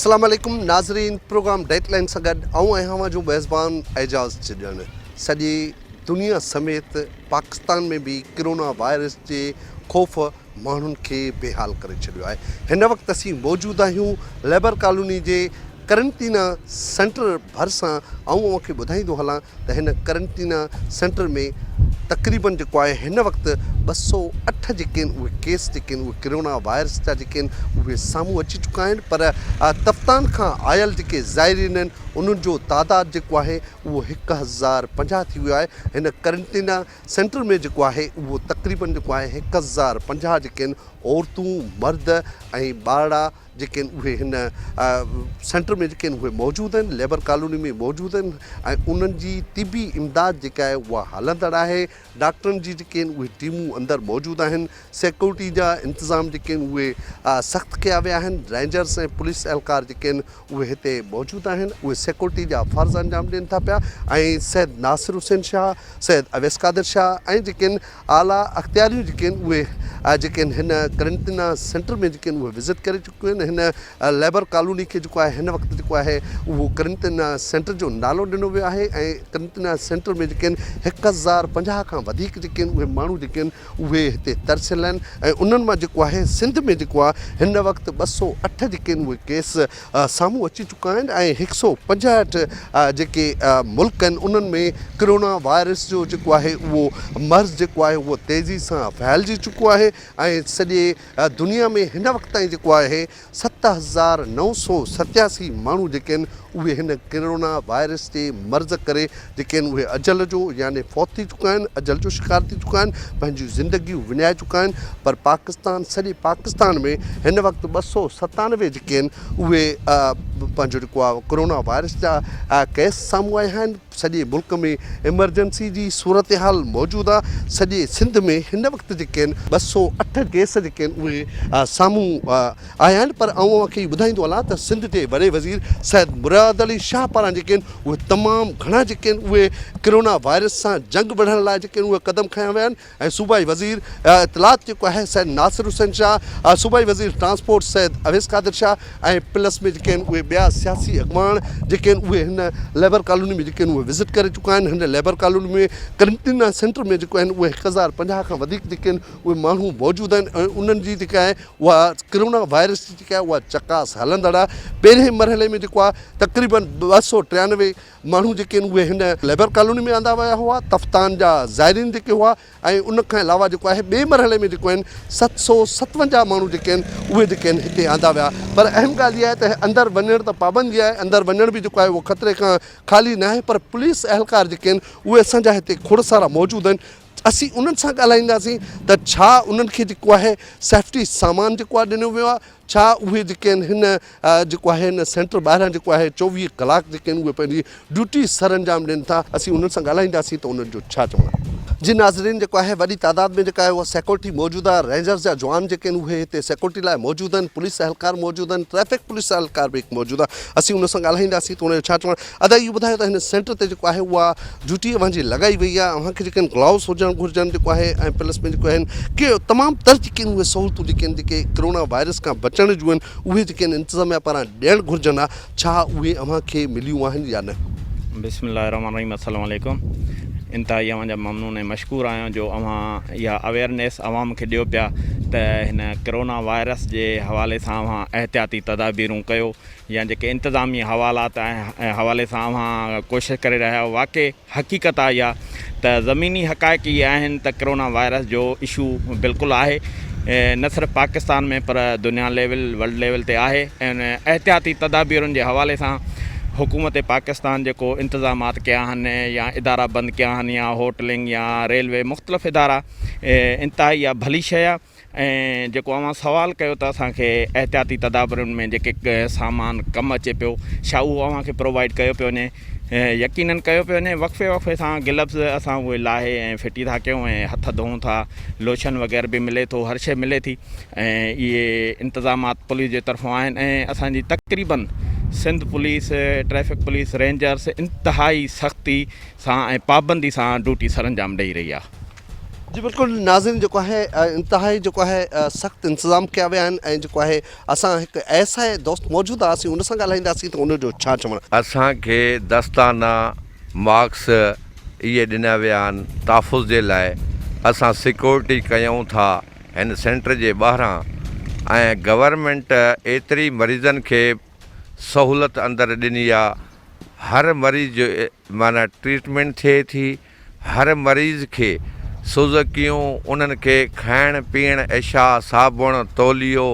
السلام عليڪم ناظرين پروگرام ڊيٽ لائن سان گڏ آئون آهيان اوهان جو ميزبان اعجاز چڄڻ سڄي دنيا سميت پاڪستان ۾ به ڪرونا وائرس جي خوف ماڻهن کي بيحال ڪري ڇڏيو آهي هن وقت اسين موجود آهيون ليبر ڪالوني جي قرنطينه سينٽر ڀرسان آئون اوهان کي ٻڌائيندو هلان ته هن قرنطينه سينٽر ۾ تقريبن جيڪو آهي هن وقت 208 جيڪي آهن اهي ڪيس جيڪي آهن اهي ڪرونا وائرس جا جيڪي آهن اهي سامهون اچي چڪا آهن پر تفتان کان آيل جيڪي زائرين آهن انهن جو تعداد جيڪو آهي اهو 1050 ٿي ويو آهي هن قرنطينه سينٽر ۾ جيڪو آهي اهو تقريبن جيڪو آهي 1050 جيڪي آهن عورتون مرد ۽ ٻارڙا جيڪي آهن اهي هن سينٽر ۾ جيڪي آهن اهي موجود آهن ليبر ڪالوني ۾ موجود آهن ۽ انهن جي طبي امداد جيڪا آهي اها هلندڙ آهي ڊاڪٽرن جي جيڪي آهن اهي ٽيمون اندر موجود آهن سيڪيورٽي جا انتظام جيڪي آهن اهي سخت ڪيا ويا آهن رينجرس ۽ پوليس اهلڪار جيڪي آهن اهي هتي موجود آهن اهي سيڪيورٽي جا فرض انجام ڏين ٿا پيا ۽ سيد ناصر حسين شاهه سيد اويس قادر شاهه ۽ جيڪي آهن اعليٰ اختياريون جيڪي آهن اهي جيڪي آهن هن قرنطينه سينٽر ۾ جيڪي آهن اهي وزٽ ڪري چڪيون آهن هن ليبر ڪالوني کي جيڪو آهي هن وقت جيڪو آهي اهو قرنطينه سينٽر جو نالو ڏنو ويو آهي ۽ قرنطينه سينٽر ۾ جيڪي آهن 1050 کان وڌيڪ جيڪي آهن اهي ماڻهو جيڪي آهن اهي هتي ترسيل آهن ۽ انهن مان جيڪو آهي سنڌ ۾ جيڪو آهي هن وقت 208 جيڪي آهن اهي ڪيس سامهون اچي چڪا آهن ۽ 165 جيڪي ملڪ آهن انهن ۾ ڪرونا وائرس جو جيڪو آهي اهو مرض جيڪو آهي اهو تيزي سان ڦهلجي چڪو آهي ۽ سڄي دنيا ۾ هن وقت تائين جيڪو آهي 7987 ماڻهو جيڪي آهن اهي هن ڪرونا وائرس جي مرض ڪري جيڪي آهن اهي اجل جو يعني فوت ٿي چڪا آهن اجل جو شڪار ٿي چڪا آهن پنهنجون زندگيون وڃائي چڪا آهن پر پاڪستان سڄي پاڪستان ۾ هن وقت 297 جيڪي آهن اهي پنهنجو جيڪو آهي ڪرونا وائرس جا ڪيس سامهون آيا آهن سڄي ملڪ ۾ ايمرجنسي جي صورتحال موجود آهي سڄي سنڌ ۾ هن وقت جيڪي آهن 208 ڪيس جيڪي آهن اهي سامهون آيا آهن پر آئون اوهان کي اهو ٻڌائيندو هلان ته سنڌ جي وڏي وزير سيد مراد علي شاهه پاران جيڪي آهن اهي تمام گهڻا جيڪي آهن اهي ڪرونا وائرس سان جنگ وڙهڻ لاء جيڪي آهن اهي قدم کنيا ويا آهن ۽ صوبائي وزير اطلاعات جيڪو آهي سيد ناصر حسين شاهه صوبائي وزير ٽرانسپورٽ سيد اويس قادر شاهه ۽ پلس ۾ جيڪي آهن اهي ٻيا سياسي اڳواڻ جيڪي آهن اهي هن ليبر ڪالوني ۾ جيڪي آهن اهي وزٽ ڪري چڪا آهن هن ليبر ڪالوني ۾ قرنطينه سينٽر ۾ جيڪو آهن اهي 1050 کان وڌيڪ جيڪي آهن اهي ماڻهو موجود آهن ۽ انهن جي جيڪا آهي اها ڪرونا وائرس جي جيڪا آهي اها چڪاس هلندڙ آهي پهرين مرحلي ۾ جيڪو آهي تقريبن 293 ماڻهو جيڪي آهن اهي هن ليبر ڪالوني ۾ آندا ويا هئا تفتان جا زائرين جيڪي هئا ۽ ان کان علاوه جيڪو آهي ٻئي مرحلي ۾ جيڪو آهن 757 ماڻهو جيڪي آهن اهي جيڪي آهن هتي آندا ويا پر اهم ڳالهه اها آهي ته اندر وڃڻ ته پابندي آهي اندر وڃڻ به جيڪو آهي اهو خطري کان خالي ناهي پر پوليس اهلڪار جيڪي آهن اهي اسان جا هتي کوڙ سارا موجود آهن اسين انهن سان ڳالهائينداسين ته ڇا انهن کي جيڪو آهي سيفٽي سامان جيڪو آهي ڏنو ويو آهي ڇا اهي جيڪي آهن هن جيڪو آهي هن سينٽر ٻاهران جيڪو آهي 24 ڪلاڪ جيڪي آهن اهي پنهنجي ڊيوٽي سر انجام ڏين ٿا اسين انهن سان ڳالهائينداسين ته انهن جو ڇا چوڻ آهي. جي ناظرين جيڪو آهي وڏي تعداد ۾ جيڪا آهي اها سيڪيورٽي موجود آهي رينجرز جا جوان جيڪي آهن اهي هتي سيڪيورٽي لاء موجود آهن پوليس اهلڪار موجود آهن ٽريفڪ پوليس اهلڪار به هڪ موجود آهي اسين انهن سان ڳالهائينداسين ته انهن جو ڇا چوڻ آهي ادا اهو ٻڌايو ته هن سينٽر تي جيڪو آهي اها ڊيوٽي اوهان جي لڳائي وئي آهي اوهان کي جيڪي گلوز هجڻ گهرجن جيڪو آهي ۽ پلس ۾ جيڪو آهن ڪي تمام تر جيڪي آهن اهي سهولتون جيڪي آهن جيڪي ڪرونا وائرس کان بچڻ جون آهن اهي جيڪي آهن انتظاميا پاران ڏيڻ گهرجن ها ڇا اهي اوهان کي مليون آهن يا نه؟ بسم الله الرحمن الرحيم السلام عليڪم انتهائي اوهان جا ممنون ۽ مشڪور آهيان جو اوهان اها اويئرنيس عوام کي ڏيو پيا ته هن ڪرونا وائرس جي حوالي سان اوهان احتياطي تدابيرون ڪيو يا جيڪي انتظامي حوالات ۽ حوالي سان اوهان ڪوشش ڪري رهيا آهيو واقعي حقيقت آهي اها ته زميني حقائق اهي آهن ته ڪرونا وائرس جو اشو بلڪل آهي نه صرف پاڪستان ۾ پر دنيا ليول ورلڊ ليول تي آهي ۽ احتياطي تدابيرن جي حوالي سان حڪومت پاڪستان جيڪو انتظامات ڪيا آهن يا ادارا بند ڪيا آهن يا هوٽلنگ يا ريلوي مختلف ادارا انتهائي اها ڀلي شيء آهي ۽ جيڪو اوهان سوال ڪيو ته اسان کي احتياطي تدابيرن ۾ جيڪي سامان ڪم اچي پيو ڇا اهو اوهان کي پرووائيڊ ڪيو پيو وڃي يقينن ڪيو پيو وڃي وقفي وقفي سان گلوز اسان اهي لاهي ۽ ڦٽي ٿا ڪيون ۽ هٿ ڌوئون ٿا لوشن وغيره به ملي ٿو هر شيء ملي ٿي ۽ اهي انتظامات پوليس جي طرفون آهن ۽ اسان جي تقريبن Sindh police traffic police rangers انتهائي سختي سان ۽ پابندي سان ڊيوٽي سرانجام ڏئي رهي آهي. جي بلڪل ناظرين جيڪو آهي انتهائي جيڪو آهي سخت انتظام ڪيا ويا آهن ۽ جيڪو آهي اسان هڪ ايس I دوست موجود آهي اسين ان سان ڳالهائينداسين ته ان جو ڇا چوڻ. اسان کي دستانا، ماڪس اهي ڏنا ويا آهن تحفظ جي لاء اسان سيڪيورٽي ڪيون ٿا هن سينٽر جي ٻاهران ۽ گورنمينٽ ايتري مريضن کي سهولت اندر ڏني آ هر مريض جو معنيٰ ٽريٽمينٽ ٿئي ٿي هر مريض کي سوزڪيون انهن کي کائڻ پيئڻ اشا صابڻ توليو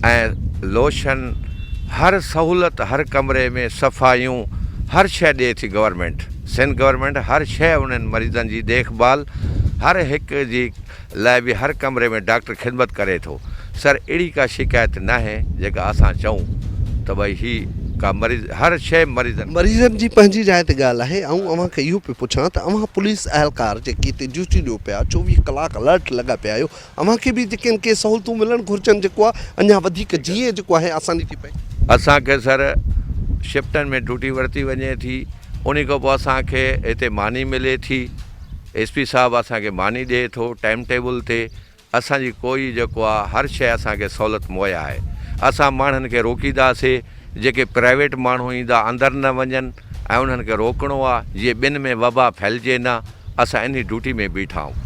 ۽ لوشن هر سهولت هر ڪمري ۾ صفايون هر شيء ڏئي ٿي گورنمينٽ سنڌ گورنمينٽ هر شيء انهن مريضن جي ديک ڀال هر هڪ جي لاء به هر ڪمري ۾ ڊاڪٽر خدمت ڪري ٿو سر اهڙي ڪا شڪايت ناهي جيڪا اسان چئون ته ڀئي هي ڪا مريض هر شيء مريضن. مريضن جي پنهنجي جاء تي ڳالهه آهي آئون اوهان کي اهو پيو پڇان ته اوهان پوليس اهلڪار جيڪي هتي ڊيوٽي ڏيو پيا 24 ڪلاڪ الرٽ لڳا پيا آهيو اوهان کي به جيڪي آهن ڪي سهولتون ملڻ گهرجن جيڪو آهي اڃا وڌيڪ جيئن جيڪو آهي آساني ٿي پئي. اسان کي سر شفٽن ۾ ڊيوٽي ورتي وڃي ٿي انهي کان پوء اسان کي هتي ماني ملي ٿي. ايس پي صاحب اسان کي ماني ڏئي ٿو ٽائيم ٽيبل تي اسان جي ڪوئي جيڪو آ هر شئي اسان کي سهولت مهيا آهي اسان ماڻهن کي روڪينداسي جيڪي پرائيويٽ ماڻهو ايندا اندر نه وڃن ۽ انهن کي روڪڻو آ جيئن ٻين ۾ وبا ڦهلجي نه اسان انهي ڊيوٽي ۾ بيٺا آهيون.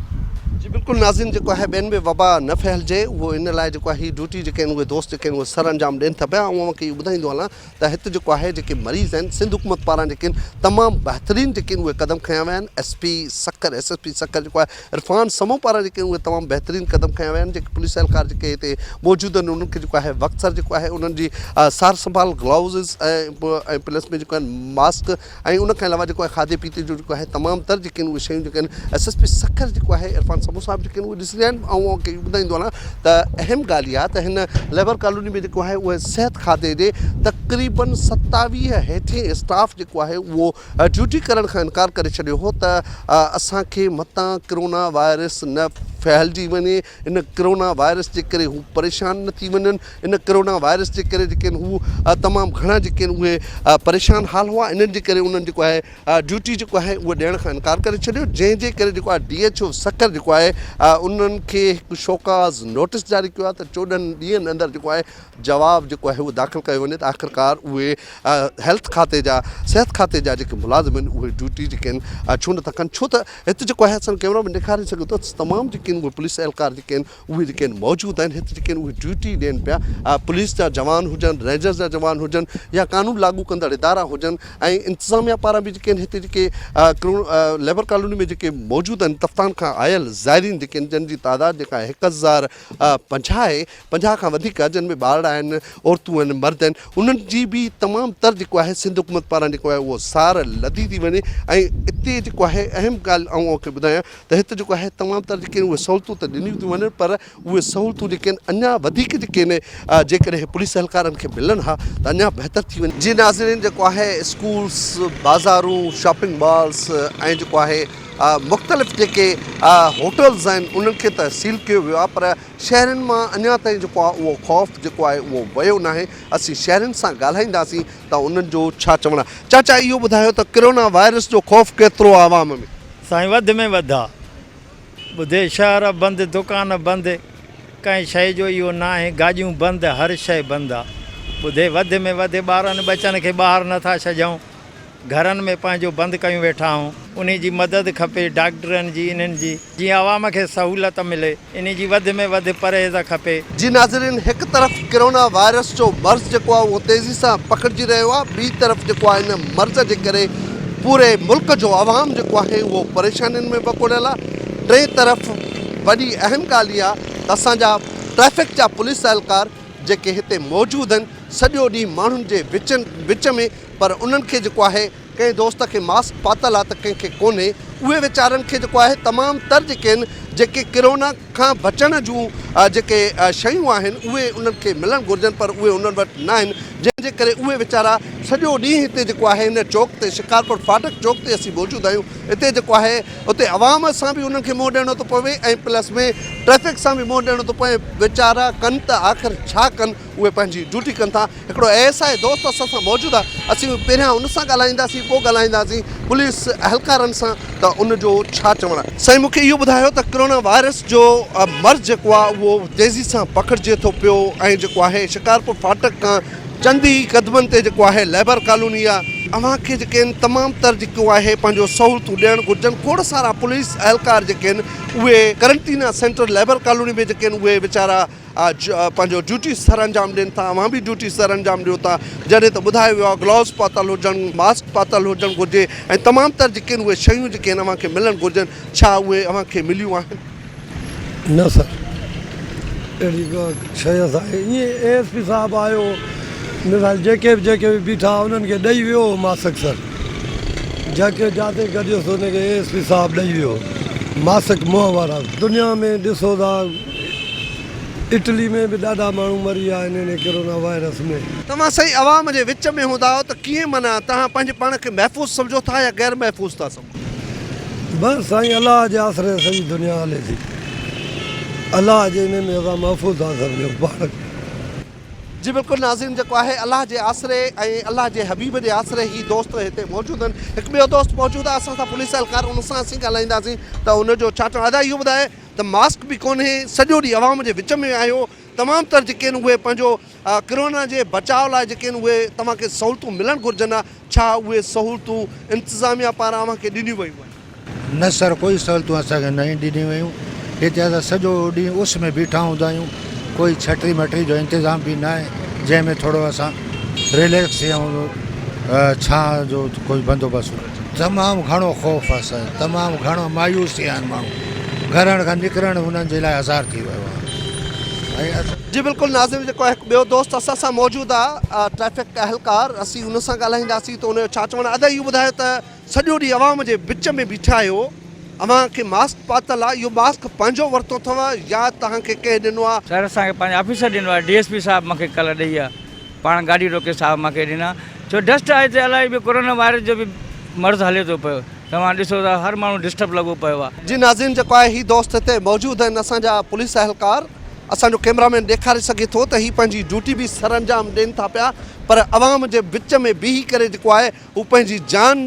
جي بلڪل ناظرين جيڪو آهي ٻين ۾ وبا نه ڦهلجي اهو ان لاء جيڪو آهي هي ڊيوٽي جيڪي آهن اهي دوست جيڪي آهن اهي سر انجام ڏين ٿا پيا آئون اوهان کي اهو ٻڌائيندو هلان ته هت جيڪو آهي جيڪي مريض آهن سنڌ حڪومت پاران جيڪي آهن تمام بهترين جيڪي آهن اهي قدم کنيا ويا آهن S P Sukkur S S P Sukkur جيڪو آهي عرفان سمون پاران جيڪي آهن اهي تمام بهترين قدم کنيا ويا آهن جيڪي پوليس اهلڪار جيڪي هتي موجود آهن انهن کي جيڪو آهي وقت سر جيڪو آهي انهن جي سار سنڀال گلوزز ۽ پلس ۾ جيڪو آهن ماسڪ ۽ ان کان علاوه جيڪو آهي کاڌي پيتي جو جيڪو آهي تمام تر جيڪي آهن اهي شيون جيڪي آهن ايس ايس پي سکر جيڪو آهي عرفان سمون صاحب جيڪي آهن اهي ڏسي رهيا آهن آئون اوهان کي اهو ٻڌائيندو هلان ته اهم ڳالهه اها ته هن ليبر ڪالوني ۾ جيڪو آهي اهي صحت کاتي جي تقريبن 27 هيٺين اسٽاف جيڪو آهي اهو ڊيوٽي ڪرڻ کان انڪار ڪري ڇڏيو هو ته اسان کي متان ڪرونا وائرس نه ڦهلجي وڃي ان ڪرونا وائرس جي ڪري هو پريشان نه ٿي وڃن ان ڪرونا وائرس جي ڪري جيڪي آهن هو تمام گهڻا جيڪي آهن اهي پريشان حال هئا انهن جي ڪري انهن جيڪو آهي ڊيوٽي جيڪو آهي اهو ڏيڻ کان انڪار ڪري ڇڏيو جنهن جي ڪري جيڪو آهي ڊي ايڇ او سکر جيڪو آهي انهن کي هڪ شوڪاز نوٽس جاري ڪيو آهي ته 14 ڏينهن اندر جيڪو آهي جواب جيڪو آهي اهو داخل ڪيو وڃي ته آخرڪار اهي هيلٿ کاتي جا صحت کاتي جا جيڪي ملازم آهن اهي ڊيوٽي جيڪي آهن ڇو نٿا ڪن ڇو ته هت جيڪو آهي اسان ڪيمرا ۾ ڏيکاري سگهون ٿا تمام جيڪي آهن اهي پوليس اهلڪار جيڪي آهن اهي جيڪي آهن موجود آهن هت جيڪي آهن اهي ڊيوٽي ڏين پيا پوليس جا جوان هجن رينجرز جا جوان هجن يا قانون لاڳو ڪندڙ ادارا هجن ۽ انتظاميا پاران به جيڪي آهن هتي جيڪي ليبر ڪالوني ۾ جيڪي موجود آهن تفتان کان آيل زائرين جيڪي آهن جن جي تعداد جيڪا 1050 آهي 50 کان وڌيڪ آهي جن ۾ ٻارڙا آهن عورتون آهن مرد آهن انهن جي به تمام تر جيڪو آهي سنڌ حڪومت پاران جيڪو آهي اهو سار لڌي ٿي وڃي ۽ اتي جيڪو آهي اهم ڳالهه آئون اوهان کي ٻڌايان ته هت جيڪو آهي تمام تر جيڪي اهي سهولتون ته ڏنيون ٿيون وڃن پر اهي سهولتون جيڪي آهن اڃا وڌيڪ جيڪي آهن جيڪڏهن پوليس اهلڪارن کي ملن ها ته اڃا بهتر ٿي وڃي. جي ناظرين جيڪو آهي اسڪولس، بازارون، شاپنگ مالس ۽ جيڪو آهي مختلف جيڪي هوٽلز آهن انهن کي ته سيل ڪيو ويو آهي پر شهرين مان اڃا تائين جيڪو آهي اهو خوف جيڪو آهي اهو ويو ناهي اسين شهرين سان ڳالهائينداسين ته انهن جو ڇا چوڻ آهي چاچا اهو ٻڌايو ته ڪرونا وائرس جو خوف ڪيترو آهي عوام ۾؟ سائين وڌ ۾ وڌ آ ٻڌي شهر بند دڪان بند ڪنهن شئي جو اهو ناهي گاڏيون بند هر شئي بند آ ٻڌي وڌ ۾ وڌ ٻارن ٻچن کي ٻاهر نٿا ڇڏيون گهرن ۾ پنهنجو بند ڪيون ويٺا آهون انهي جي مدد کپي ڊاڪٽرن جي انهن جي جيئن عوام کي سهولت ملي انهي جي وڌ ۾ وڌ پرهيز کپي. جي ناظرين هڪ طرف ڪرونا وائرس جو مرض جيڪو آهي اهو تيزي سان پکڙجي رهيو آهي ٻي طرف جيڪو آهي ان مرض جي ڪري پوري ملڪ جو عوام جيڪو آهي اهو پريشانين ۾ وڪوڙيل آهي ٽئين طرف وڏي اهم ڳالهه اها ته اسان جا ٽريفڪ جا پوليس اهلڪار جيڪي هتي موجود آهن سڄو ڏينهن ماڻهن جي وچن وچ ۾ پر انهن کي جيڪو آهي ڪنهن دوست کي ماسڪ پاتل آهي ته ڪنهن کي ڪونهي اهي ويچارن کي جيڪو آهي تمام تر جيڪي آهن جيڪي ڪرونا کان بچڻ جون جيڪي شيون آهن اهي انهن کي ملڻ گهرجن پر اهي انهن وٽ نه آهن جنهن جي ڪري اهي ويچارا سڄو ڏينهن هتي جيڪو آهي هن چوڪ تي شڪارپور ڦاٽڪ چوڪ تي اسين موجود آهيون اتي جيڪو آهي اتي عوام سان به انهن کي منهن ڏيڻو ٿو پوي ۽ پلس ۾ ٽريفڪ سان به منهن ڏيڻو ٿو پوي ويچارا ڪن ته آخر ڇا ڪن اهي پنهنجي ڊيوٽي ڪن ٿا. هڪڙو اي ايس I دوست اسان سان موجود آهي اسين پهريان ان سان ڳالهائينداسين پوء ڳالهائينداسين پوليس اهلڪارن سان ته ته ان جو ڇا چوڻ آهي. سائين مون کي اهو ٻڌايو ته ڪرونا وائرس جو مرض جيڪو آهي اهو تيزي سان پکڙجي ٿو پيو ۽ جيڪو آهي شڪارپور ڦاٽڪ کان چند ئي قدمن تي جيڪو آهي ليبر ڪالوني آهي اوهان کي جيڪي آهن تمام تر جيڪو آهي پنهنجو سهولتون ڏيڻ گهرجن کوڙ سارا پوليس اهلڪار جيڪي آهن اهي قرنطينه سينٽر ليبر ڪالوني ۾ جيڪي آهن اهي ويچارا پنهنجو ڊيوٽي سر انجام ڏين ٿا اوهان به ڊيوٽي سر انجام ڏيو ٿا جڏهن ته ٻڌايو ويو آهي گلوز پاتل هجن ماسڪ پاتل هجڻ گهرجي ۽ تمام تر جيڪي آهن اهي شيون جيڪي آهن اوهان کي ملڻ گهرجن ڇا اهي اوهان کي مليون آهن؟ نه سر اهڙي ڪا شيء اسان کي ائين اي ايس پي صاحب آيو مثال جيڪي به جيڪي به بيٺا انهن کي ڏئي ويو هو ماسڪ سر جيڪي جاتي گڏيس ان کي اي ايس پي صاحب ڏئي ويو ماسڪ منهن وارا دنيا ۾ ڏسو ٿا اٽلي ۾ به ڏاڍا ماڻهو مري ويا آهن ان ڪرونا وائرس ۾. توهان سائين عوام جي وچ ۾ هوندا آهيو ته ڪيئن معنيٰ توهان پنهنجي پاڻ کي محفوظ سمجهو ٿا يا غير محفوظ ٿا سمجهو؟ بس سائين الله جي آسري سڄي دنيا هلي ٿي الله جي انهي ۾ اسان محفوظ ٿا سمجهون پاڻ کي. جي بلڪل ناظرين جيڪو آهي الله جي آسري ۽ الله جي حبيب جي آسري هي دوست هتي موجود آهن هڪ ٻيو دوست موجود آهي اسان سان پوليس اهلڪار ان سان اسين ڳالهائينداسين ته ان جو ڇا چوڻ ادا اهو ٻڌاء ته ماسڪ به ڪونهي سڄو ڏينهن عوام جي وچ ۾ آهيو تمام تر جيڪي آهن اهي پنهنجو ڪرونا جي بچاء لاء جيڪي آهن اهي توهان کي سهولتون ملڻ گهرجن ها، ڇا اهي سهولتون انتظاميا پاران اوهان کي ڏنيون ويون آهن؟ نه سر ڪوئي سهولتون اسان کي ناهن ڏنيون ويون، هتي اسان سڄو ڏينهن اس ۾ بيٺا هوندا آهيون، ڪوئي ڇٽري مٽري جو انتظام به ناهي جنهن ۾ ٿورو اسان رليڪس ٿي ڇانء جو ڪوئي بندوبست. تمام گهڻو خوف آهي سر تمام گهڻو مايوس ٿي ويا آهن ماڻهو گهرن کان نڪرڻ انهن جي لاء آزار ٿي ويو آهي ۽ جي بلڪل ناظم جيڪو هڪ ٻيو دوست اسان سان موجود آ ٽريفڪ اهلڪار اسين ان سان ڳالهائينداسين ته ان جو ڇا چوڻ آ ادا اهو ٻڌايو ته سڄو ڏينهن عوام جي وچ ۾ بيٺا آهيو اوهان کي ماسڪ پاتل آ اهو ماسڪ پنهنجو ورتو اٿو يا توهان کي ڪنهن ڏنو آ؟ سر اسان کي پنهنجي آفيسر ڏنو آهي ڊي ايس پي صاحب مونکي ڪلهه ڏئي ويا پاڻ گاڏي روڪي صاحب مونکي ڏنا ڇو ڊسٽ آهي هتي الائي به ڪورونا وائرس جو به مرض هلي ٿو پيو توهان ڏسو ته هر ماڻهو ڊسٽرب لڳو پيو آ. جي ناظرين جيڪو آهي هي دوست هتي موجود آهن اسان جا پوليس اهلڪار اسان جو ڪيمرا مين ڏيکاري سگهي ٿو ته هي پنهنجي ڊيوٽي به سرانجام ڏين ٿا پيا پر عوام جي وچ ۾ بيهي ڪري جيڪو آهي هو پنهنجي جان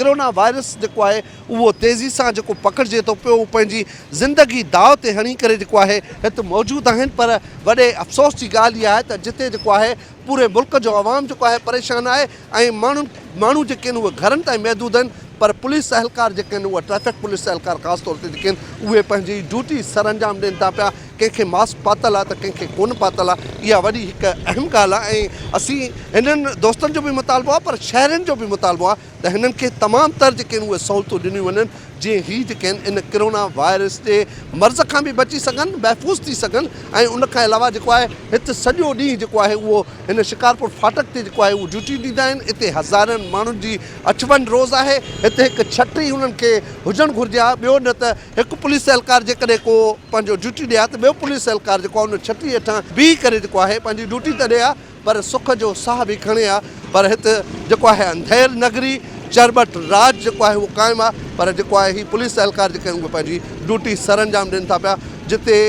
ڪرونا وائرس جيڪو آهي اهو تيزي سان جيڪو پکڙجي ٿو پيو هو پنهنجي زندگي داء تي هڻي ڪري جيڪو آهي هت موجود آهن پر وڏي افسوس جي ڳالهه اها آهي ته جتي جيڪو آهي پوري ملڪ جو عوام جيڪو آهي پريشان آهي ۽ ماڻهن ماڻهو جيڪي آهن اهي گهرن تائين محدود آهن پر پوليس اهلڪار جيڪي آهن اهي ٽريفڪ پوليس اهلڪار خاص طور تي جيڪي آهن اهي پنهنجي ڊيوٽي سرانجام ڏين ٿا پيا ڪنهن کي ماسڪ پاتل آهي ته ڪنهن کي ڪونه پاتل آهي اها وڏي هڪ اهم ڳالهه آهي ۽ اسين هنن دوستن جو به مطالبو آهي پر شهرين جو به مطالبو آهي ته هنن کي تمام تر جيڪي آهن اهي سهولتون ڏنيون وڃن جيئن هي جيڪي آهن ان ڪرونا وائرس جي مرض کان به بچي سگهن محفوظ ٿي سگهن ۽ ان کان علاوه جيڪو آهي هت سڄو ڏينهن جيڪو آهي اهو هن شڪارپور ڦاٽڪ تي جيڪو آهي اهو ڊيوٽي ڏيندا آهن اتي هزارن ماڻهن جي اچ وڃ روز آهي هتي هڪ ڇٽي انهن کي هجڻ گهرجي ها ٻيو نه ته هڪ پوليس اهلڪار جيڪڏهن ڪو پنهنجو ڊيوٽي ڏئي ها ته ٻيو پوليس اهلڪار جيڪو آهي ان ڇٽي هيٺان بيهي ڪري جيڪو آهي پنهنجي ڊيوٽي ته ڏئي ها پر سک جو ساهه به کڻي ها پر هت جيڪو آهي انڌير نگري چرٻٽ راڄ جيڪو آهي اهو قائم آهي پر جيڪو آهي هي پوليس اهلڪار جيڪي آهن اهي پنهنجي ڊيوٽي سرانجام ڏين ٿا پيا جتي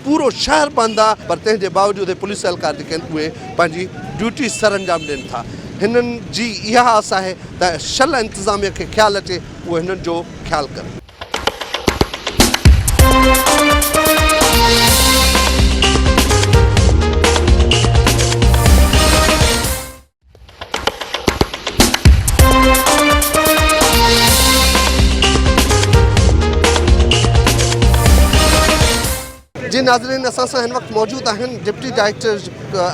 پورو شهر بند آهي پر تنهن جي باوجود هي پوليس اهلڪار جيڪي آهن اهي پنهنجي ڊيوٽي سرانجام ڏين ٿا هنن جي اها آس آهي ته شل انتظاميه کي خيال اچي اهي هنن جو خيال ڪن. جي ناظرين اسان سان هن وقت موجود آهن deputy director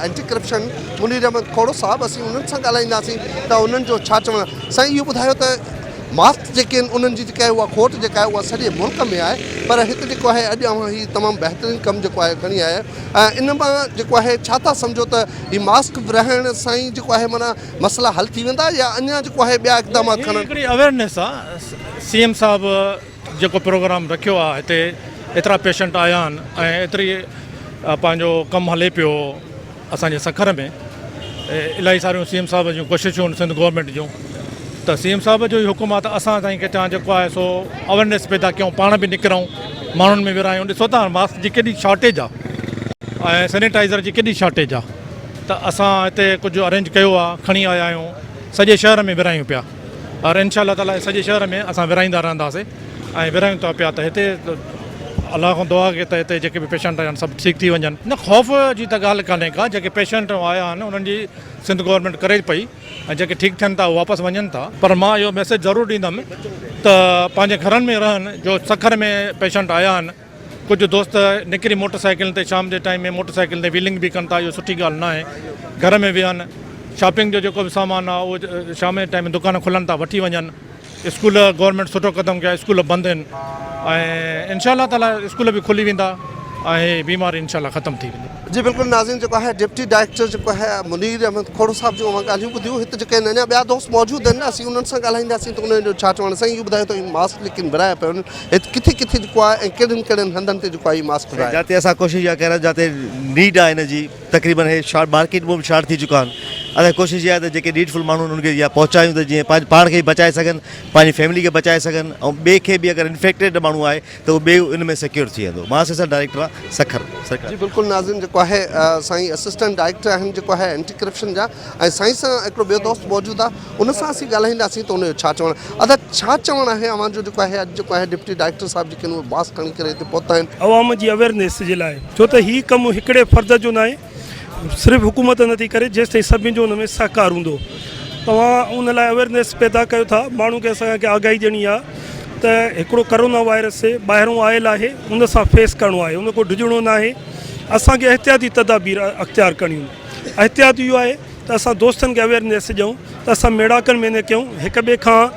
anti corruption Munir Ahmed Khuhro صاحب اسين انهن سان ڳالهائينداسين ته انهن جو ڇا چوڻ آهي سائين اهو ٻڌايو ته ماسڪ جيڪي آهن انهن جي جيڪا آهي اها کوٽ جيڪا آهي اها سڄي ملڪ ۾ آهي پر هت جيڪو آهي اڄ اوهان هي تمام بهترين ڪم جيڪو آهي کڻي آيا آهيو ان مان جيڪو آهي ڇا ٿا سمجهو ته هي ماسڪ ورهائڻ سان ئي جيڪو آهي معنيٰ مسئلا حل ٿي ويندا يا اڃا جيڪو آهي ٻيا اقدامات هي کڻڻ هڪڙي اويرنيس آ سي ايم صاحب جيڪو پروگرام رکيو آ هتي ايترا پيشنٽ آيا آهن ۽ ايتري پنهنجو ڪم هلي پيو اسان جي سکر ۾ الاهي ساريون سي ايم صاحب جون ڪوششون آهن سنڌ گورنمينٽ جون ته سي ايم صاحب جو ئي حڪم آهي ته اسان سائين ڪٿان جيڪو آهي سو اويرنيس پيدا ڪيون پاڻ به نڪرون ماڻهن ۾ ورهايون ڏسو ٿا ماسڪ جي ڪيڏي شارٽيج آهي ۽ سينيٽائزر جي ڪيڏي شارٽيج آهي ته اسان هتي ڪجهه ارينج ڪيو آهي کڻي آيا آهيون سڄي شهر ۾ ورهايون پيا. اور انشاء الله تعالي سڄي شهر ۾ اسان ورهائيندا رهنداسي ۽ ورهايون ٿا پيا ته هتي الله کان دعا ڪي ته هتي جيڪي به پيشنٽ آهن سڀ ٺيڪ ٿي وڃن. نه خوف جي ته ڳالهه ڪانهي ڪا جيڪي پيشنٽ آيا آهن انهن جي سنڌ گورنمينٽ ڪري پئي ۽ جيڪي ٺيڪ ٿين ٿا اهي واپس وڃن ٿا پر مان اهو ميسيج ضرور ڏيندم ته پنهنجي گهرن ۾ رهن جو سکر ۾ پيشنٽ آيا آهن ڪجهه دوست نڪري موٽر سائيڪلن تي شام جي ٽائيم ۾ موٽر سائيڪلن تي ويلنگ به ڪن ٿا اهو سٺي ڳالهه ناهي گهر ۾ ويهن شاپنگ جو جيڪو به سامان آهي اهو شام جي ٽائيم ۾ دڪان کلن ٿا وٺي وڃن اسڪول گورنمينٽ سٺو قدم کنيو اسڪول بند آهن ۽ انشاء الله تعالي اسڪول به کلي ويندا ۽ بيماري انشاء الله ختم ٿي ويندي. جي بلڪل ناظرين جيڪو آهي ڊپٽي ڊائريڪٽر جيڪو آهي منير احمد کوڙو صاحب جون اوهان ڳالهيون ٻڌيون هت جيڪي آهن اڃا ٻيا دوست موجود آهن اسين انهن سان ڳالهائينداسين ته انهن جو ڇا چوڻ آهي سائين اهو ٻڌايو ته ماسڪ ليڪن ورهايا پيا وڃن هت ڪٿي ڪٿي جيڪو آهي ۽ ڪهڙن ڪهڙن هنڌن تي جيڪو آهي هي ماسڪ ورهايا جاتي اسان ڪوشش اها ڪريان جاتي نيڊ آهي هن جي تقريبن هي شارٽ مارڪيٽ ۾ به شارٽ ٿي چڪا آهن اسان ڪوشش اها آهي ته جيڪي نيڊ فل ماڻهو آهن انهن کي اها پهچايون ته جيئن پنهنجي پاڻ کي به بچائي سگهن پنهنجي فيملي کي بچائي سگهن ۽ ٻئي کي به اگر انفيڪٽيڊ ماڻهو آهي ته اهو ٻئي ان ۾ سيڪيور ٿي ويندو مان اسسٽنٽ ڊائريڪٽر آهيان سکر سرڪاري. جي بلڪل ناظرين جيڪو آهي سائين اسسٽنٽ ڊائريڪٽر آهن جيڪو آهي اينٽي ڪرپشن جا ۽ سائين سان هڪڙو ٻيو دوست موجود آهي ان سان اسين ڳالهائينداسين ته ان جو ڇا چوڻ ادا ڇا چوڻ آهي اوهان جو جيڪو آهي اڄ جيڪو آهي ڊپٽي ڊائريڪٽر صاحب جيڪي آهن اهي ماسڪ کڻي ڪري هتي پهتا آهن. عوام جي اويئرنيس جي لاء ڇو ته هي ڪم هڪڙي فرد جو ناهي صرف حڪومت نٿي ڪري جيستائين سڀني جو ان ۾ سهڪار هوندو توهان ان لاء اويئرنيس پيدا ڪيو ٿا ماڻهو کي اسان کي آگاهي ڏيڻي آهي ته هڪڙو ڪرونا وائرس ٻاهرون آيل آهي ان سان فيس ڪرڻو آهي ان کان ڊڄڻو ناهي اسان کي احتياطي تدابير اختيار ڪرڻيون احتياط اهو آهي ته اسان دوستن کي اويئرنيس ڏيون ته اسان ميڙاڪن ۾ نه ڪيون هڪ ٻئي کان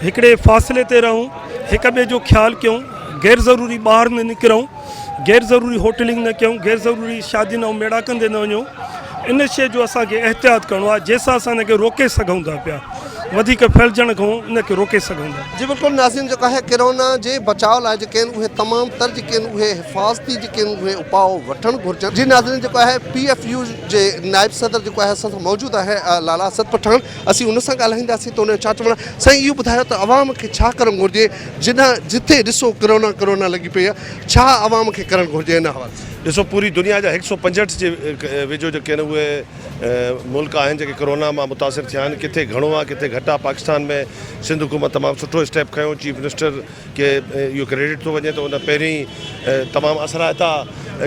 هڪڙي فاصلي تي رهون هڪ ٻئي جو خيال ڪيون غير ضروري ٻاهر نه نڪرون غير ضروري هوٽلنگ نه ڪيون غير ضروري شادين ۽ ميڙاڪن تي نه وڃون ان شيء جو اسان کي احتياط ڪرڻو آهي جنهن سان اسان ان کي روڪي سگهون ٿا پيا وڌيڪ ڦهلجڻ کان ان کي روڪي سگهون ٿا. جي بلڪل ناظرين جيڪو آهي ڪرونا جي بچاء لاء جيڪي آهن اهي تمام تر جيڪي آهن اهي حفاظتي جيڪي آهن اهي اپاء وٺڻ گهرجن جي ناظرين جيڪو آهي پي ايف يو جي نائب صدر جيڪو آهي اسان سان موجود آهي لالا اسد پٺاڻ اسين ان سان ڳالهائينداسين ته ان جو ڇا چوڻ آهي سائين اهو ٻڌايو ته عوام کي ڇا ڪرڻ گهرجي جڏهن جتي ڏسو ڪرونا ڪرونا لڳي پئي آهي ڇا عوام کي ڪرڻ گهرجي ان حوالي سان. ڏسو پوري دنيا جا هڪ سو 65 جي ويجهو جيڪي آهن اهي ملڪ آهن جيڪي ڪرونا مان متاثر ٿيا آهن ڪٿي گهڻو آهي ڪٿي گهٽ آهي پاڪستان ۾ سنڌ حڪومت تمام سٺو اسٽيپ کنيو چيف منسٽر کي اهو ڪريڊٽ ٿو وڃي ته ان پهرين ئي تمام اثرائتا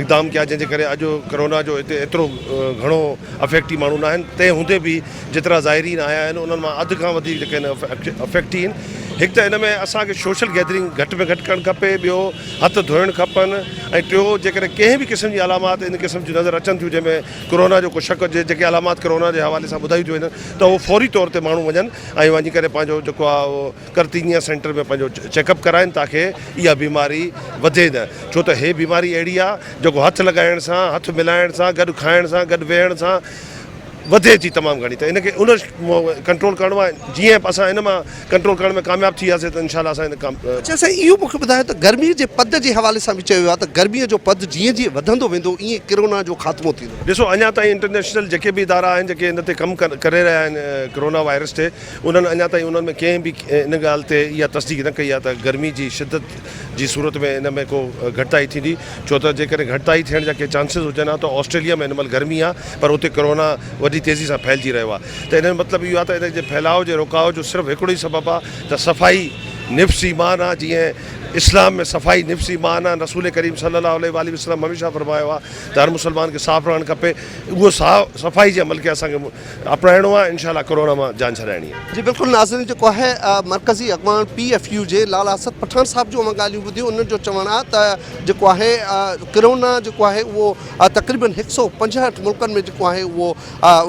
اقدام ڪيا جنهن جي ڪري اڄ ڪرونا جو هتي ايترو گهڻو افيڪٽي ماڻهو نه آهن تنهن هوندي به جيترا زائرين آيا آهن انهن مان اڌ کان وڌيڪ جيڪي آهن افيڪٽي آهن هڪ ته ان ۾ اسان کي سوشل گيدرنگ گهٽ ۾ گهٽ ڪرڻ کپي ٻيو هٿ ڌوئڻ کپن ۽ ٽيو جيڪڏهن ڪنهن به قسم جي علامات ان قسم جون نظر اچن ٿيون جنهن ۾ ڪرونا جو ڪو شڪ هجي جيڪي علامات ڪرونا جي حوالي سان ٻڌايون ٿيون وڃن ته اهو فوري طور تي ماڻهو وڃن ۽ وڃي ڪري پنهنجو جيڪو آهي اهو قرنطينه سينٽر ۾ پنهنجو چيڪ اپ ڪرائن تاڪه اها بيماري وڌي نه ڇو ته هي بيماري اهڙي آهي جيڪو هٿ لڳائڻ سان هٿ ملائڻ سان گڏ کائڻ سان گڏ ويهڻ سان وڌي ٿي تمام گهڻي ته ان کي ان ڪنٽرول ڪرڻو آهي جيئن اسان ان مان ڪنٽرول ڪرڻ ۾ ڪامياب ٿي وياسي ته انشاء الله اسان ان اڇا سائين اهو مونکي ٻڌايو ته گرمي جي پد جي حوالي سان به چيو ويو آهي ته گرمي جو پد جيئن جيئن وڌندو ويندو ايئن ڪرونا جو خاتمو ٿيندو. ڏسو اڃا تائين انٽرنيشنل جيڪي به ادارا آهن جيڪي ان تي ڪم ڪري رهيا آهن ڪرونا وائرس تي انهن اڃا تائين انهن ۾ ڪنهن به ان ڳالهه تي اها تصديق نه ڪئي آهي ته گرمي جي شدت جي صورت ۾ ان ۾ ڪو گهٽتائي ٿيندي ڇو ته جيڪڏهن گهٽتائي ٿيڻ جا ڪي چانسز هجن ها ته آسٽريليا ۾ هن مهل گرمي آهي پر اتي ڪرونا وڏي تيزي سان ڦهلجي رهيو آهي ته ان جو مطلب اهو آهي ته ان جي ڦهلاء جي روڪاء جو صرف هڪڙو ئي سبب آهي ته صفائي نفس ايمان آهي جيئن اسلام ۾ صفائي نفس ايمان آهي رسول ڪريم صلي الله عليه واٰله وسلم هميشه فرمايو آهي ته هر مسلمان کي صاف رهڻ کپي اهو صفائي جي عمل کي اسان کي اپنائڻو آهي انشاء الله ڪرونا مان جان ڇڏائڻي آهي. جي بلڪل ناظرين جيڪو آهي مرڪزي اڳواڻ پي ايف يو جي لالا اسد پٺاڻ صاحب جون اوهان ڳالهيون ٻڌيون انهن جو چوڻ آهي ته جيڪو آهي ڪرونا جيڪو آهي اهو تقريبن هڪ سئو 65 ملڪن ۾ جيڪو آهي اهو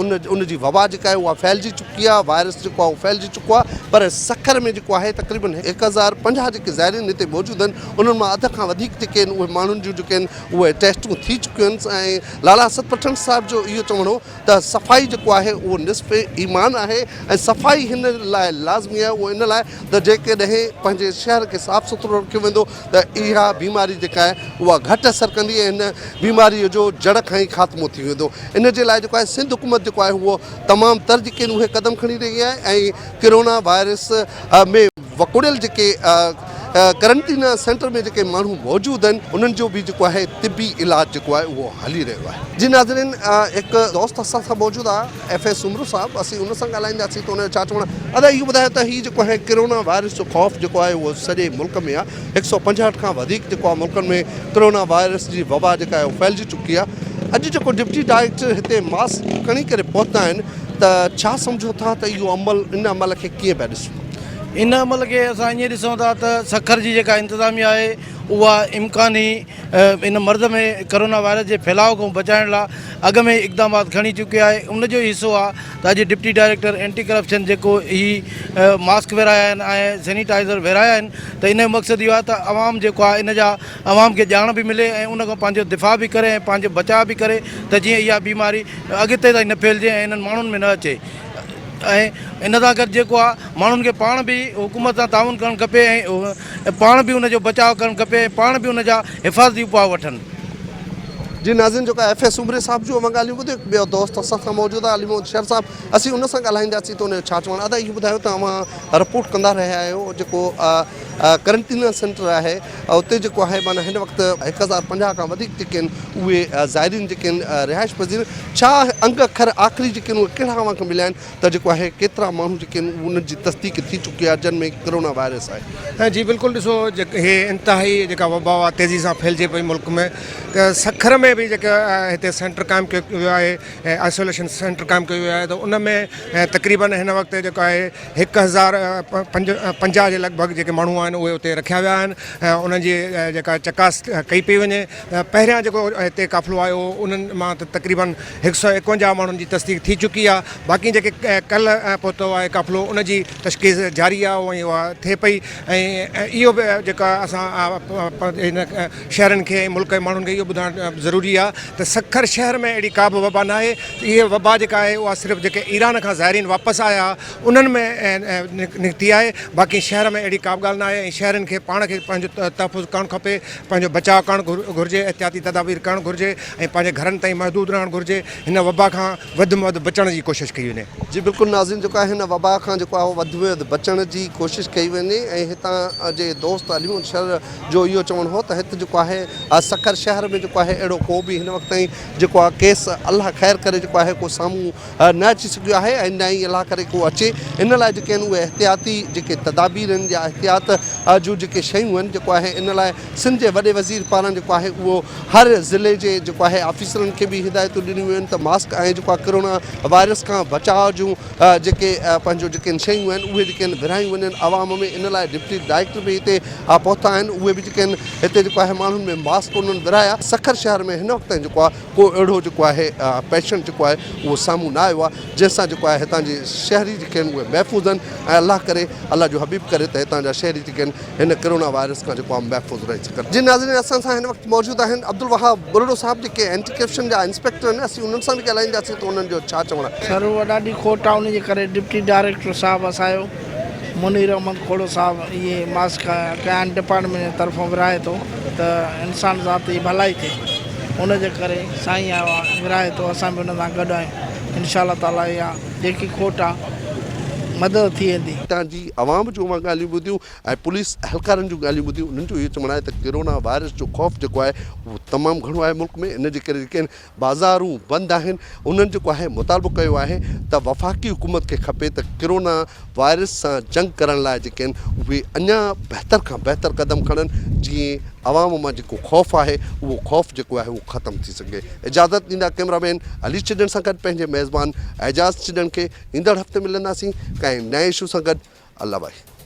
ان ان جي وبا جيڪا آهي اها ڦهلجي چڪي آهي وائرس جيڪو آهي اهو ڦهلجي چڪو آهي پر سکر ۾ جيڪو آهي تقريبن 1050 جيڪي زائرين هتي موجود آهن انهن مان اڌ کان وڌيڪ جيڪي آهن اهي ماڻهن جون جيڪي آهن اهي ٽيسٽون ٿي چڪيون آهن ۽ لالا اسد پٺاڻ صاحب جو اهو چوڻ هو ته صفائي جيڪو آهي اهو نصف ايمان آهي ۽ صفائي هن لاء لازمي آهي اهو ان لاء ته جيڪڏهن پنهنجي شهر کي صاف سٿرو رکيو ويندو ته اها بيماري جيڪا آهي اها گهٽ اثر ڪندي ۽ هن بيماري جو جڙ کان ئي خاتمو ٿي ويندو ان جي لاء جيڪو آهي سنڌ حڪومت جيڪو آهي اهو تمام تر جيڪي آهن اهي قدم کڻي رهي آهي ۽ ڪرونا وائرس ۾ وڪوڙيل جيڪي قرنطينه سينٽر ۾ جيڪي ماڻهو موجود آهن انهن جو به جيڪو آهي طبي علاج جيڪو آهي اهو هلي رهيو آهي. جي ناظرين هڪ دوست اسان سان موجود آهي ايف اي سومرو صاحب اسين ان سان ڳالهائينداسين ته ان جو ڇا چوڻ آهي ادا اهو ٻڌايو ته هي جيڪو آهي ڪرونا وائرس جو خوف جيڪو آهي اهو سڄي ملڪ ۾ آهي هڪ سئو پنجاهٺ کان وڌيڪ جيڪو آهي ملڪن ۾ ڪرونا وائرس جي وبا جيڪا آهي اهو ڦهلجي چڪي آهي اڄ جيڪو ڊپٽي ڊائريڪٽر هتي ماسڪ کڻي ڪري پهتا آهن ته ڇا سمجهو ٿا ته اهو عمل ان عمل کي ڪيئن پيا ڏسو؟ ان عمل کي اسان ائين ڏسون ٿا ته سکر جي جيڪا انتظاميا آهي اها امڪاني ان مرض ۾ ڪرونا وائرس جي ڦهلاء کان بچائڻ لاء اڳ ۾ ئي اقدامات کڻي چڪي آهي ان جو ئي حصو آهي ته اڄ ڊپٽي ڊائريڪٽر اينٽي ڪرپشن جيڪو هي ماسڪ ورهايا آهن ۽ سينيٽائزر ورهايا آهن ته ان جو مقصد اهو آهي ته عوام جيڪو آهي ان جا عوام کي ڄاڻ به ملي ۽ ان کان پنهنجو دفاع به ڪري ۽ پنهنجو بچاء به ڪري ته جيئن اها بيماري اڳتي تائين نه ڦهلجي ۽ انهن ماڻهن ۾ نه اچي ۽ ان سان گڏ جيڪو آهي ماڻهن کي پاڻ به حڪومت سان تعاون ڪرڻ کپي ۽ پاڻ به ان جو بچاء ڪرڻ کپي ۽ پاڻ به ان جا حفاظتي اپاء وٺن. جي ناظرين جيڪا ايف اي سومري صاحب جون اوهان ڳالهيون ٻڌيون هڪ ٻيو دوست اسان سان موجود آهي علي محمد شر صاحب اسين ان سان ڳالهائينداسين ته ان جو ڇا چوڻ ادا اهو ٻڌايو ته اوهان رپورٽ ڪندا رهيا آهيو جيڪو قرنطينه سينٽر آهي اتي جيڪو آهي معنيٰ هن وقت 1050 کان وڌيڪ جيڪي آهن اهي زائرين جيڪي آهن رهائش پذير ڇا انگ اکر آخري جيڪي آهن اهي ڪهڙا اوهان کي مليا آهن ته جيڪو آهي ڪيترا ماڻهو جيڪي آهن انهن جي تصديق ٿي چڪي آهي جن ۾ ڪرونا وائرس آهي. جي بلڪل ڏسو هي انتهائي جيڪا وبا آهي تيزي سان ڦهلجي پئي ملڪ ۾ ته سکر ۾ به جيڪا هتي سينٽر قائم ڪيو ويو آهي آئسوليشن سينٽر قائم ڪيو ويو آهي ته ان ۾ تقريبن هن وقت جيڪو آهي 1050 جي لڳ ڀڳ جيڪي ماڻهو آهن اهي اتي رکيا ويا آهن ۽ انهن جي جيڪا چڪاس ڪئي پئي وڃي پهريان جيڪو هتي قافلو آيو هو انهن مان ته تقريبن 151 ماڻهن جي تصديق ٿي چڪي آهي باقي جيڪي ڪلهه پهتو آهي قافلو ان جي تشخيص جاري آهي ۽ اها ٿئي پئي ۽ اهو به جيڪا اسان هن شهرين کي ۽ ملڪ جي ماڻهن کي اهو ٻڌائڻ ضروري آهي ته سکر شهر ۾ اهڙي ڪا به وبا ناهي اهي وبا جيڪا آهي اها صرف جيڪي ايران کان زائرين واپس آيا انهن ۾ نڪتي آهي باقي شهر ۾ اهڙي ڪا به ڳالهه ناهي ۽ شهرين کي پاڻ کي پنهنجو تحفظ ڪرڻ کپي پنهنجو بچاء ڪرڻ گهرجي، احتياطي تدابير ڪرڻ گهرجي ۽ پنهنجي گهرن تائين محدود رهڻ گهرجي، هن وبا کان وڌ ۾ وڌ بچڻ جي ڪوشش ڪئي وڃي. جي بلڪل ناظرين جيڪو آهي هن وبا کان جيڪو آهي وڌ ۾ وڌ بچڻ جي ڪوشش ڪئي وڃي ۽ هتان جي دوست علي محمد شر جو اهو چوڻ هو ته هت جيڪو آهي سکر شهر ۾ جيڪو آهي اهڙو ڪو به هن وقت تائين جيڪو آهي ڪيس الله خير ڪري جيڪو آهي ڪو سامهون نه اچي سگهيو آهي ۽ نه ئي الله ڪري ڪو اچي ان لاء جيڪي آهن اهي احتياطي جيڪي تدابير آهن يا احتياط جون جيڪي شيون آهن جيڪو آهي ان لاء سنڌ جي وڏي وزير پاران جيڪو آهي اهو هر ضلعي جي جيڪو آهي آفيسرن کي به هدايتون ڏنيون ويون آهن ته ماسڪ ۽ جيڪو آهي ڪرونا وائرس کان بچاء جون جيڪي پنهنجو جيڪي شيون آهن اهي جيڪي آهن ورهايون وڃن عوام ۾ ان لاء ڊپٽي ڊائريڪٽر به هتي پهتا آهن اهي به جيڪي آهن هتي جيڪو آهي ماڻهن ۾ ماسڪ انهن ورهايا سکر شهر ۾ هن وقت تائين جيڪو آهي ڪو اهڙو جيڪو آهي پيشنٽ جيڪو آهي اهو سامهون نه آيو آهي جنهن سان جيڪو آهي هتان جي شهري جيڪي آهن اهي محفوظ آهن ۽ الله ڪري الله جو حبيب ڪري ته هتان جا شهري جيڪي آهن هن ڪرونا وائرس کان جيڪو آهي محفوظ رهي سگهن. جي ناظرين اسان سان هن وقت موجود آهن عبدالوهاب ٻرڙو صاحب جيڪي اينٽي ڪرپشن جا انسپيڪٽر آهن اسين انهن سان به ڳالهائينداسين ته انهن جو ڇا چوڻ آهي. سر اها ڏاڍي کوٽ آ ان جي ڪري ڊپٽي ڊائريڪٽر صاحب اسان جو منير احمد کوڙو صاحب اهي ماسڪ ڪيا آهن ڊپارٽمينٽ جي طرفون ورهائي ٿو ته انسان ذات جي ڀلائي ٿئي ان جي ڪري سائين آيو آ ورهائي ٿو اسان به ان سان گڏ آهيون انشاء الله تعالي اها جيڪي کوٽ آ مدد ٿي ويندي. هتان جي عوام جون اوهان ڳالهيون ٻڌيون ۽ پوليس اهلڪارن جون ڳالهيون ٻڌيون انهن جو اهو چوڻ آهي ته ڪرونا وائرس جو خوف جيڪو آهي اهو تمام گهڻو آهي ملڪ ۾ ان جي ڪري جيڪي آهن بازارون بند آهن انهن جيڪو آهي مطالبو ڪيو آهي ته وفاقي حڪومت کي کپي ته ڪرونا وائرس سان جنگ ڪرڻ لاء جيڪي آهن اهي اڃا بهتر کان بهتر قدم کڻن جيئن عوام مان جيڪو خوف آهي اهو خوف جيڪو آهي اهو ختم ٿي سگهي اجازت ڏيندا ڪئميرا مين علي چڏڻ سان گڏ پنهنجي ميزبان اعجاز چڏڻ کي ايندڙ هفتي ملنداسين ڪنهن نئين اشو سان گڏ الله ڀائي.